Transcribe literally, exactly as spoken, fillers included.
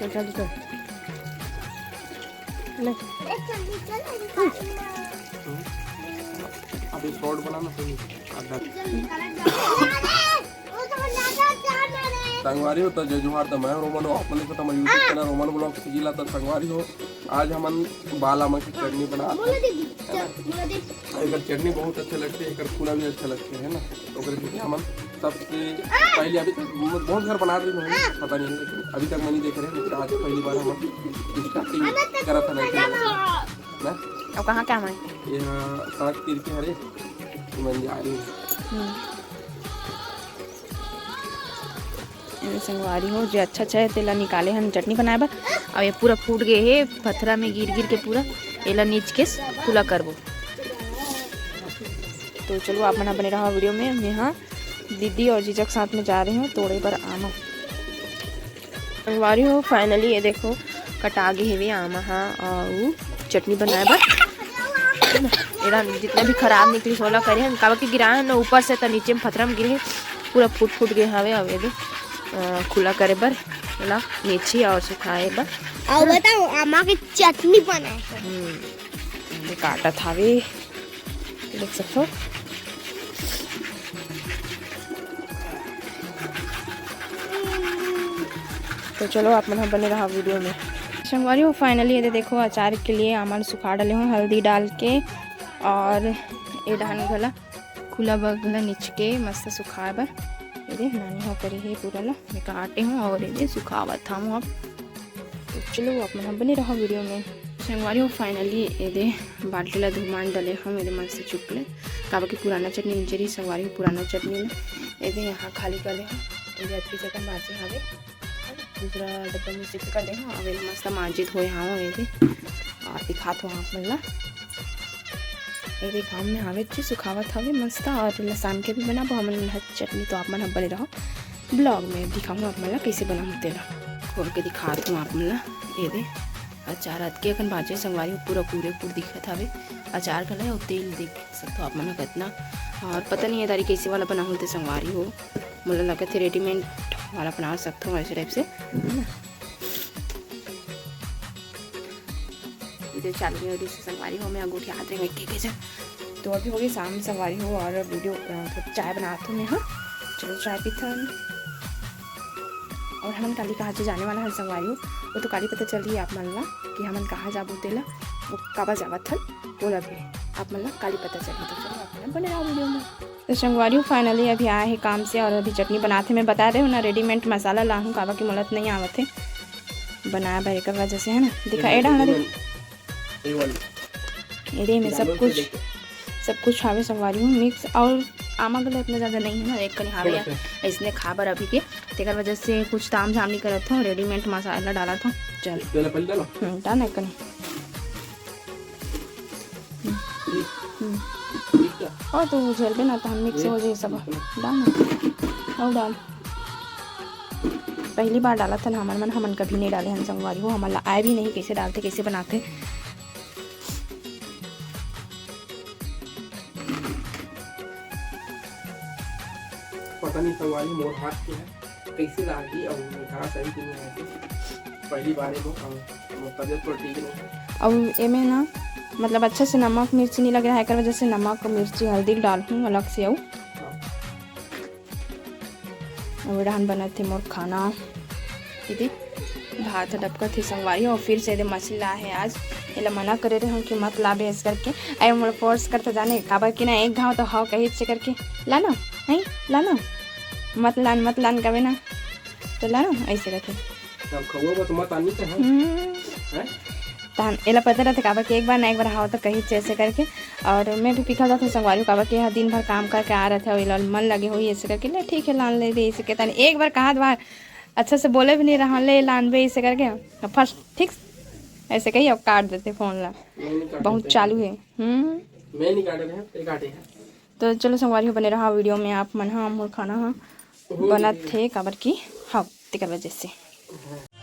चल, चल, चल। ले। अभी शॉर्ट बनाना सही। संगवारी हो, त जय जोहार, त मैं रोमन हो, आप मन देखत हव YouTube channel Roman blog CG ला। त संगवारी हो, आज हमन बाल आमा के चटनी बना बोलो दीदी, चल, बोलो दीदी। एकर चटनी बहुत अच्छा लगथे, एकर फूला भी अच्छा लगथे, है ना? ओकरे सेती हमन सबसे पहले, अभी तक बहुत घर बना रही हूँ, पता नहीं, लेकिन अभी तक मैं नहीं देख रहे, लेकिन आज पहली बार हम स्टार्टिंग करत हन ऐसे ना। अब कहाँ क्या मैं? ये सड़क तीर के हरे, मैं जा रही हूँ। हम्म। एमे संगवारी हो, जे अच्छा अच्छा हे, तेला निकाले हन चटनी बनाए बर। अब ये पूरा फूट गए हे, पथरा में गिर गिर के पूरा एला नीच के खुला करबो। तो चलो, आप मन ह बने रहा वीडियो में। मैं हाँ दीदी और जीजा के साथ में जा रही हूँ तोड़े बर आमा। संगवारी हो, finally ये देखो, कटा गे हेवे आमा हा, अउ चटनी बनाए बर। एला जितना भी खराब निकली, ओला करे हन, काबर कि गिराए हन ना ऊपर से, त नीचे में पथरा में गिरे, पूरा फूट फूट गए हवे। अब ये दे, अ, खुला करे बर एला नीचे और सुखाए बर। अउ बताओ, आमा के चटनी बनाए बर। हम्म, ये काटत हवे। देख सकथो। तो चलो, आप मन ह बने रहा वीडियो में। संगवारी हो, finally ये दे देखो, अचार के लिए आमा ल सुखा डाले हूँ हल्दी डाल के, और ये डहन घला खुला बगला निचके मस्त सुखाए बर। ये दे नानी हो करी हे पूरा ला मैं काटे हूँ, और ये दे सुखावत हूँ अब। तो चलो, आप मन ह बने रहो वीडियो में। संगवारी हो, finally ये दे बाल्टी ला धुमान डले हम, ये दे मस्त चुकले, काबर कि पुराना चटनी नीचे रही संगवारी हो, पुराना चटनी ला ये दे यहाँ खाली कर दे हम। ये दे अतकी जगह बाचे हवे, दूसरा डब्बा में shift कर दे हम। अब ये मस्त मांजित होए हाव, ये दे और दिखात हो आप मन ला। ये दे घाम में हावे अच्छी सुखावत हवे मस्त, और लसान के भी बनाबो हमन चटनी, तो आप मन ह बने रहो। ब्लॉग में दिखाऊँ आप मन ला कइसे बनाहूँ तेला। खोल के दिखात हूँ आप मन ला। ये दे अचार अतके अकन बाचे संगवारी हो, पूरा पूरे पूर दिखत हवे। अचार घला अउ तेल देख सकथो आप मन ह कतना। और पता नहीं ये दारी कइसे वाला बनाहूँ ते संगवारी हो, मोला लगत हे रेडीमेड वाला बना सकथो ऐसे टाइप से, है ना। वीडियो चालू नहीं हो रही संगवारी हो, मैं अंगूठी हाथ में के के जा। तो अभी हो गई शाम संगवारी हो, और वीडियो, अ, थोड़ा चाय बनात हूँ मैं। हाँ, चलो चाय पीथन। और हमन काली कहाँ से जाने वाला है संगवारी हो, वो तो काली पता चल रही है आप मन ला कि हमन कहाँ जाबो तेला, वो काबर जावत हन, वो ला भी आप मन ला काली पता चल रही। तो चलो आप मन बने रहो वीडियो में। तो संगवारी हो, finally अभी आए हे काम से और अभी चटनी बनात हे। मैं बता रहे हूँ ना, रेडीमेड मसाला ला हूँ, काबर कि मोला तो नहीं आवत हे बनाए बर, एकर वजह से, है ना। दिखा, ए डालना दे। ये वाली। ये दे, में सब कुछ, सब कुछ हावे संगवारी हो मिक्स, और आमा गला इतना ज़्यादा नहीं है ना, एक कनी हावे इसने खा बर अभी के, तेकर वजह से कुछ ताम झाम नहीं करत हो, रेडीमेड मसाला डालत हो। चल। हम्म, डाल ना एक कनी। हम्म। और तो झेलबे ना, तो हम मिक्स हो जाए सब। डाल ना। और डाल। पहली बार डालत हन हमन मन, हमन कभी नहीं डाले हन संगवारी हो, हमन ला आए भी नहीं कैसे डालते, कैसे बनाते। पता नहीं संगवारी मोर हाथ के है, कैसे लागी और मिठास आई कि नहीं आई। पहली बार है वो, और मोर तबियत थोड़ा ठीक नहीं है। और एमे ना, मतलब, अच्छा से नमक मिर्ची नहीं लग रहा है, एकर वजह से नमक मिर्ची हल्दी डालहूँ अलग से। और हाँ। अउ ए डहन बनत हे मोर खाना। दीदी, भात ह डबकत हे संगवारी, अउ फिर से एदे मछली ला हे आज। एला मना करे रहे हूँ कि मत लाबे ऐसे करके। अरे मोला फोर्स करता जाने, काबर कि ना एक घाव तो हव कही से करके, "ला ना, नहीं, ला ना, मत लान, मत लान," कबे ना, तो ला ना, ऐसे करके। अब खउआ बर तो मत आनी ते, हाँ? हम्म। हैं? तहन एला पता रहथे काबर कि एक बार ना एक बार हाव तो कही ऐसे करके। और मैं भी पिघल जाथों संगवारी हो, काबर कि एहा दिन भर काम करके आ रहथे, अउ एला मन लगे होही ऐसे करके, "ले ठीक है, लान ले दे," ऐसे के। तहन एक बार कहा बार अच्छा से बोले भी नहीं रहा, "ले लानबे," ऐसे करके, फर्स्ट ठीक ऐसे कही, अब काट देथे फोन ला। मैं नहीं काटे बहुत थे। चालू है। हम्म। मैं नहीं काटे रहे, ते काटे हैं। तो चलो संगवारी हो, बने रहा वीडियो में आप मन। हाँ, मोर खाना हा बनत थे, काबर कि हाँ, तेकर वजह से। हाँ।